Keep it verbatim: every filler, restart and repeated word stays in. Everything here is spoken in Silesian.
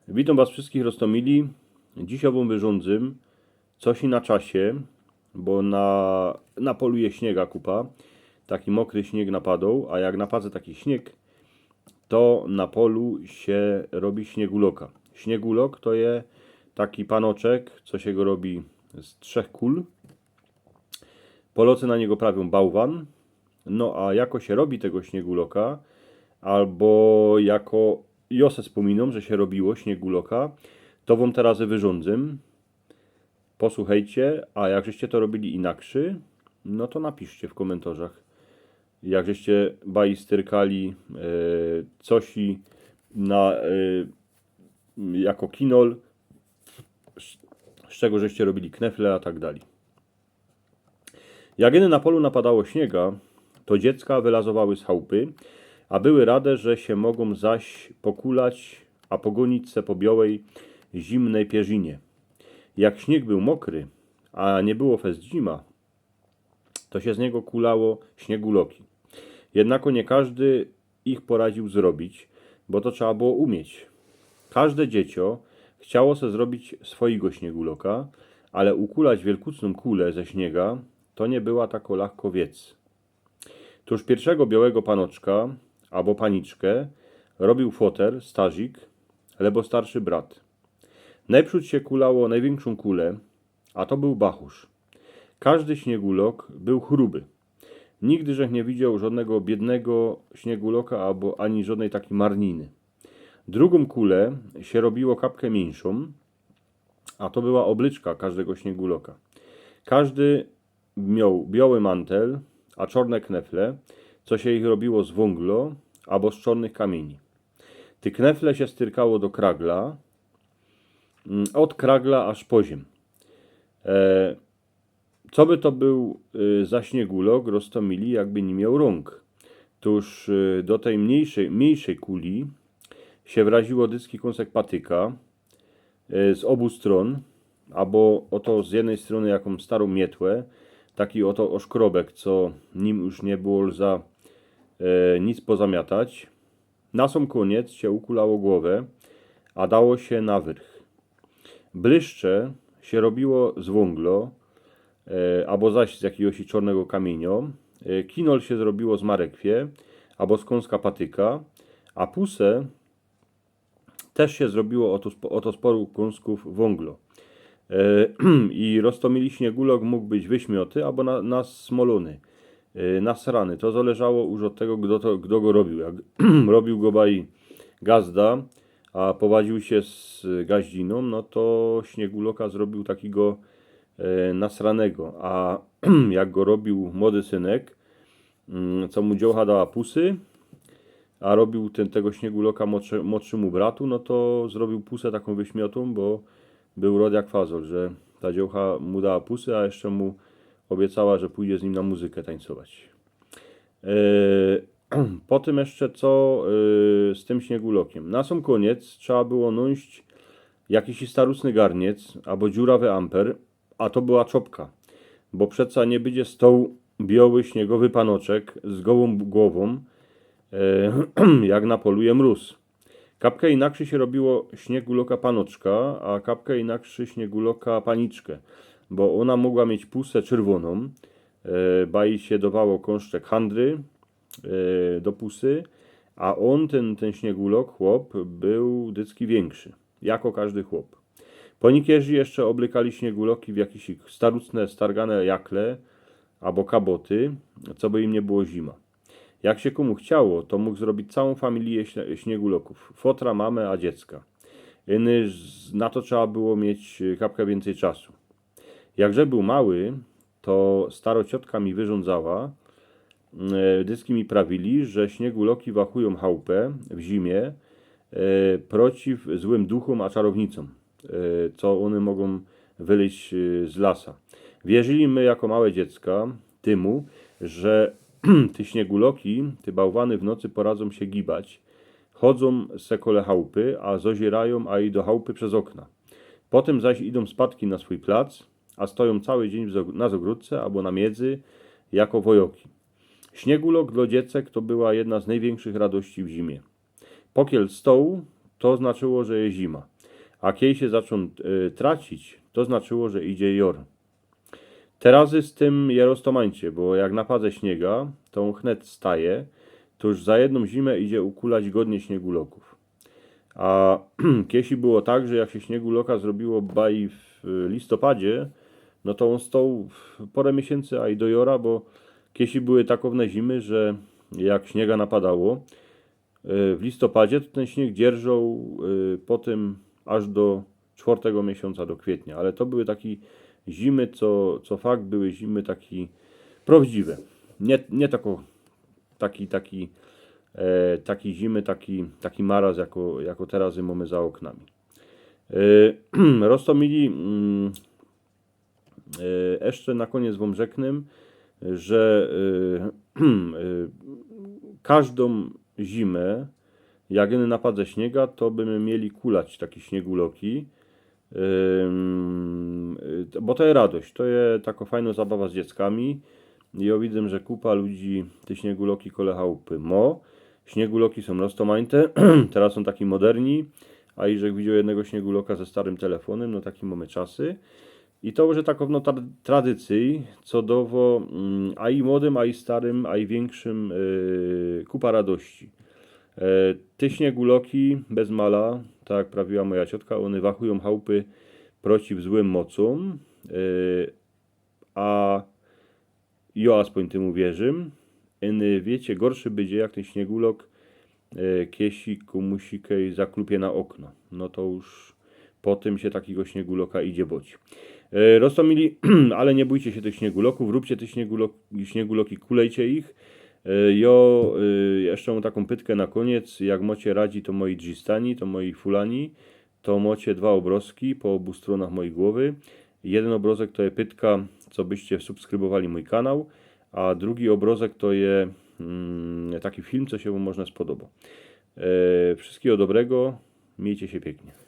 Witōm was wszystkich roztōmili. Dzisiej wōm wyrządzym coś na czasie, bo na, na polu je śniega kupa. Taki mokry śnieg napadoł, a jak napadnie taki śnieg, to na polu sie robi śnieguloka. Śniegulok to je taki panoczek, co sie go robi z trzech kul. Polocy na niego prawiōm bałwan. No a jako sie robi tego śnieguloka, abo jako jo se spōminōm, że sie robiło śnieguloka, to wōm teroz wyrządzym. Posuchejcie, a jak żeście to robili inakszy, no to napiszcie w kōmyntorzach. Jak żeście baj styrkali, e, coś i na, e, jako kinol, z, z czego żeście robili knefle, a tak dalij. Jak ino na polu napadało śniega, to dziecka wylazowały z chałpy, a były rade, że sie mogōm zaś pokulać, a pogōnić se po biołej, zimnej pierzinie. Jak śnieg bōł mokry, a niy było fest zima, to sie z niego kulało śnieguloki. Jednako niy kożdy ich poradziōł zrobić, bo to trzeba było umieć. Kożde dzieciō chciało se zrobić swojigo śnieguloka, ale ukulać wielkucnōm kulę ze śniega to niy była tako lachko wiec. Tōż piyrszego biołego panoczka abo paniczkã robiōł foter, starzik, lebo starszy brat. Nojprzōd sie kulało nojwiynkszōm kulã, a to bōł bachōrz. Kożdy śniegulok bōł chruby. Nigdy żech niy widzioł żodnego biydnego śnieguloka abo ani żodnyj takij marniny. Drugōm kulã sie robiło kapkã miyńszōm, a to była oblyczka kożdego śnieguloka. Kożdy mioł bioły mantel, a czŏrne knefle, co sie ich robiło z wōnglo abo z czŏrnych kamiyni. Te knefle sie styrkało do kragla, mm, ôd kragla aż po ziymiã. E, co by to bōł, y, za śniegulok, roztōmili, jakby niy mioł rōnk? Tōż, y, do tyj miyńszyj, miyńszyj kuli sie wraziło dycki kōnsek patyka, y, z ôbu strōn, abo ôto z jednyj strōny jaką starōm mietłã, taki ôto ôszkrobek, co nim już niy było lza, e, nic pozamiatać. Na sōm kōniec sie ukulało głowã, a dało sie na wyrch. Blyszcze sie robiło z wōnglo, e, abo zaś z jakigoś czŏrnego kamiyniŏ. E, kinol sie zrobiło z marekwie, abo z kōnska patyka, a pusy tyż sie zrobiło ôto sp-, ôto z pŏru kōnsków wōnglo. E, i roztōmili śniegulok mōg być wyśmioty abo na-, nasmolōny, e, nasrany. To zależało już ôd tego, kto to, kto go robiōł. Jak robiōł go baj gazda, a powadziōł sie z gaździnōm, no to śnieguloka zrobiōł takigo, e, nasranego. A jak go robiōł młody synek, mm, co mu dziołcha dała pusy, a robiōł tyn, tego śnieguloka młodszy-, młodszymu bratu, no to zrobiōł pusę takōm wyśmiotōm, bo bōł rod jak fazol, że ta dziołcha mu dała pusy, a jeszcze mu ôbiecała, że pōdzie z nim na muzyka tańcować. E, po tym jeszcze co, e, z tym śniegulokiym? Na sōm kōniec trzeba było nōńść jakiś staruszny garniec abo dziurawy amper, a to była czopka, bo przeca niy bydzie stoł bioły, śniegowy panoczek z gołōm głowōm, e, jak na polu je mrōz. Kapka inakszy sie robiło śnieguloka panoczka, a kapka inakszy śnieguloka paniczkã, bo ôna mogła mieć pusę czerwōnōm, e, baj sie dowało kōnszczek handry, e, do pusy, a ôn, tyn, tyn śniegulok, chłop, bōł dycki wiynkszszy, jako kożdy chłop. Paniczki jeszcze ôblykali śnieguloki w jakiś staruszne, stargane jakle abo kaboty, coby im niy było zima. Jak sie kōmu chciało, to mōg zrobić cołkã familijã śnie-, śniegulokōw. Fotra, mamã, a dziecka. Iny z-, na to trzeba było mieć, y, kapka wiyncyj czasu. Jak żech bōł mały, to staro ciotka mi wyrządzała, e, dycki mi prawili, że śnieguloki wachujōm chałpã w zimie, e, przeciw złym duchōm a czarownicōm, e, co ône mogōm wylyź, e, z lasa. Wierzyli my jako małe dziecka tymu, że te śnieguloki, te bałwany w nocy poradzōm sie gibać, chodzōm se kole chałpy, a zoziyrajōm aj do chałpy bez ôkna. Potym zaś idōm spadki na swōj plac, a stojōm cołki dziyń w zog-, na zôgrōdce abo na miedzy jako wojoki. Śniegulok dlŏ dziecek to była jedna z nojwiynkszych radości w zimie. Pokiel stoł, to znaczyło, że je zima. A kej sie zaczōn y, tracić, to znaczyło, że idzie jor. Terazy z tym je roztomańcie, bo jak napadze śniega, to ôn chnet staje, to już za jednōm zimę idzie ukulać godnie śniegulokōw. A kej si było tak, że jak sie śnieguloka zrobiło baj w listopadzie, no to ôn stoł parę miesiyncy, a i do jora, bo kej si były takowne zimy, że jak śniega napadało y, w listopadzie, to tyn śnieg dzierżoł y, potym aż do czwortego miesiōnca, do kwietnia, ale to były taki zimy, co, co fakt były zimy taki prawdziwe. Niy, niy tako, taki, taki, e, taki zimy, taki, taki maraz, jako, jako terazy mōmy za ôknami. E, roztomili, mm, e, jeszcze na kōniec wōm rzeknōm, że e, e, kożdōm zimę, jak jeny napadze śniega, to bymy mieli kulać taki śnieguloki. Ym, y, to- bo to je radość, to je tako fajno zabawa z dzieckami. I jŏ widzã, że kupa ludzi te śnieguloki kole chałpy mŏ. Śnieguloki sōm roztomańte, teroz sōm taki moderni. A iżech widzioł jednego śnieguloka ze starym telefōnym, no taki mōmy czasy. I to już takowno tra- tradycyj, co dŏwŏ mm, a i młodym, a i starym, a i wiynkszym y, kupa radości. E, te śnieguloki bez mala, tak jak prawiła moja ciotka, ône wachujōm chałpy przeciw złym mocōm. E, a jŏ aspōń tymu wierzym. Iny, wiycie, gorszy bydzie jak tyn śniegulok e, kej si kōmusi kej zaklupie na ôkno. No to już potym sie takigo śnieguloka idzie bŏć. E, roztomili, ale niy bōjcie sie tych śniegulokōw, rōbcie te śniegulok, śnieguloki, kulejcie ich. E, jŏ e, jeszcze mōm takõ pytkę na kōniec. Jak mŏcie radzi, to moi drzistani, to moi fulani, to mŏcie dwa ôbrozki po ôbu strōnach mojij głowy. Jedyn ôbrozek to je pytka, co byście subskrybowali mōj kanał, a drugi ôbrozek to je mm, taki film, co sie wōm może spodobŏ. E, wszystkigo dobrego, miyjcie sie piyknie.